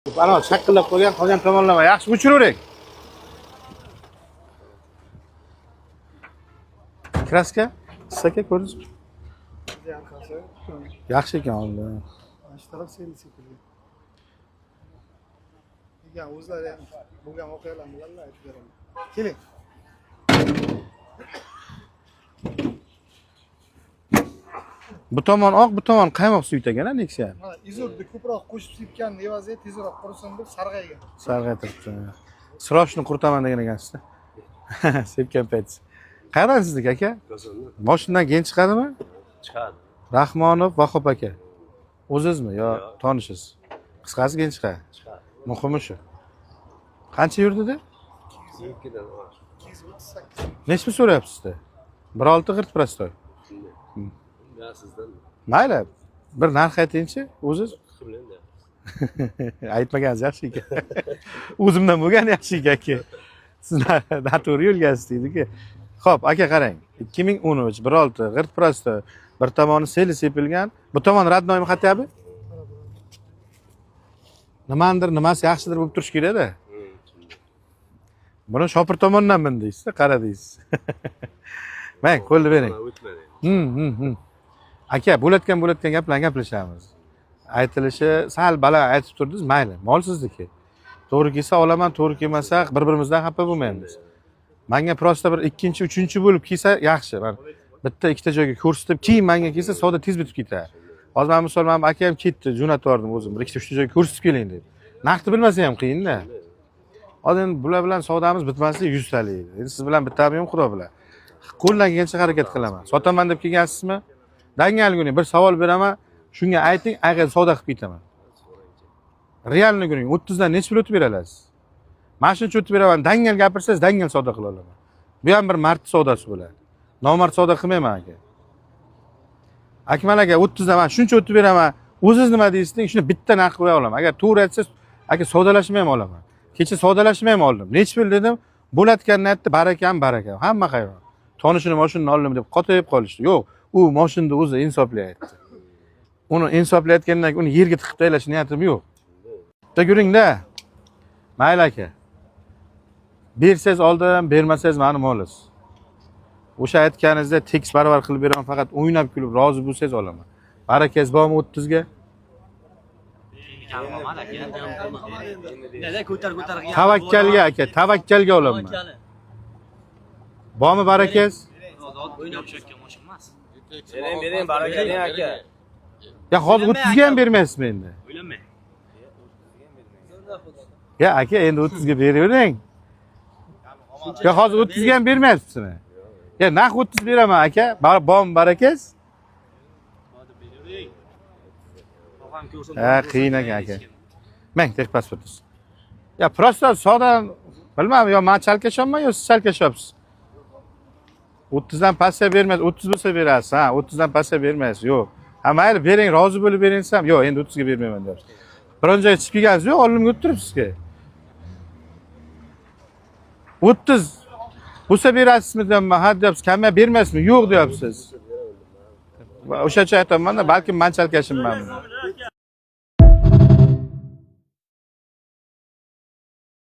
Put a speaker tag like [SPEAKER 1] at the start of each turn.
[SPEAKER 1] Ana shaqillab qo'ygan qolgan tomonlama yaxshi o'chiravering. Краска aka ko'rdingizmi? Yaxshi ekan oldin.
[SPEAKER 2] Shu taraf sel sepilgan. Degan o'zlari ham bo'lgan voqealarni biladilar, aytib beraman. Keling.
[SPEAKER 1] Bu tomon oq, bu tomon qaymoq suyut ekan, a Nexia.
[SPEAKER 2] Mana izotni ko'proq qo'shib sepgan evaziga tezroq qurisin deb sarg'aygan.
[SPEAKER 1] Sarg'aytiribdi. Срочно quritaman degan ekansizda. Sepgan payt. Qayerdan sizniki aka? Moshinadan keyin chiqadimi?
[SPEAKER 3] Chiqadi.
[SPEAKER 1] Rahmonov Vahob aka. O'zizmi yo
[SPEAKER 3] Yo'q.
[SPEAKER 1] tanishiz? Qisqasi keyin chiqadi.
[SPEAKER 3] Chiqadi.
[SPEAKER 1] Muhimi shu. Qancha yurdida?
[SPEAKER 3] 2dan osh.
[SPEAKER 2] 238.
[SPEAKER 1] Nechi pul so'rayapsiz-da? 1.6 g'irt prostoy.
[SPEAKER 3] Ya sizdan
[SPEAKER 1] Mayli, bir narx aytingchi, o'ziz
[SPEAKER 3] 40 million deyapsiz.
[SPEAKER 1] aytmaganingiz yaxshi ekan. O'zimdan bo'lgani yaxshi ekan aka. Siz noto'g'ri yo'lgasiz deydi-ku. Xo'p, aka qarang. 2013 1.6 g'irt prostoy. Bir tomoni seli sepilgan, bu tomon родной mi хотя бы? Nimandir, nimasi yaxshidir bo'lib turishi kerak-da. Buni shopir tomondan min deysiz, qara deysiz. Mang, qo'lni bering.
[SPEAKER 3] O'tmadi.
[SPEAKER 1] Aka, bo'layotgan bo'layotgan gaplarni gaplashamiz. Aytilishi sal baland aytib turdingiz, mayli, mol sizniki. To'g'ri kelsa olaman, to'g'ri kelmasa bir-birimizdan xafa bo'lmaymiz. Menga просто bir ikkinchi, uchinchi bo'lib kelsa yaxshi. Man bitta, ikkita joyga ko'rsatib, keyin menga kelsa savdo tez bitib ketadi. Hozir man misol mana aka ham ketdi, jo'natib yubordim o'zim. Bir ikkita, uchta joyga ko'rsatib keling deb. Narxni bilmasa ham qiyin-da. Hozir endi bular bilan savdamiz bitmasligi yuztalik edi. Endi siz bilan bittami ham xudo bilan. Qo'ldan kelgancha harakat qilaman. Sotaman deb kelgansizmi? Dangal guning bir savol beraman, shunga ayting, ayga savdo qilib ketaman. Реальный guning 30 dan necha pul o'tib bera olasiz? Mana shuncha o'tib beraman, dangal gapirsangiz dangal savdo qila olaman. Bu ham bir mard savdosi bo'ladi. Nomard savdo qilmayman aka. Akmal aka 30 dan man shuncha o'tib beraman. O'zingiz nima deysiz deng, shuni bitta narx qo'ya olaman. Agar to'g'ri aytsangiz, aka savdolashmay ham olaman. Kecha savdolashmay ham oldim. Necha pul dedim, bo'layotganini aytdi, barakam baraka. Hamma hayron. Tonishini mashinani oldim deb qotib qolishdi. Yo'q, u mashinani o'zi insofli aytdi. Uni insofli aytgandan keyin uni yerga tiqib tashlash niyatim yo'q. Bitta yuringda. Mayli aka. Bersangiz oldim, bermasangiz mani molingiz. O'sha aytganingizda tekis barobar qilib beraman, faqat o'ynab kulib rozi bo'lsangiz olaman. Barakangiz bormi 30 ga?
[SPEAKER 4] Ko'tar ko'tar.
[SPEAKER 1] Tavakkalga aka, tavakkalga olaman. Bormi barakangiz?
[SPEAKER 4] O'ynab tushayotgan mashina emas.
[SPEAKER 3] Bering, bering, baraka bering aka.
[SPEAKER 1] Ya hozir 30 ga ham bermaysizmi endi?
[SPEAKER 4] O'ylamang.
[SPEAKER 1] Ya aka endi 30 ga beravering. Ya hozir 30 ga ham bermaysizmi? Ya naq 30 beraman aka. Bormi barakangiz? Ha, qiyin ekan aka. Mang texpasportingiz. Ya просто savdo bilmadim, yo man chalkashyapman yo siz chalkashyapsiz. 30 dan pastga bermaysiz, 30 bo'lsa berasiz, ha, 30 dan pastga bermaysiz. Yo'q. Ha, mayli bering, rozi bo'lib bering desam, yo'q, endi 30 ga bermayman deyapsiz. Biron joyga chiqib kelgansiz yo'q, oldimga o'tib turibsizki. 30 bo'lsa berasizmi deyapman, ha deyapsiz, kamga bermaysizmi? Yo'q deyapsiz. O'shancha aytyapman-da, balkim man chalkashimman.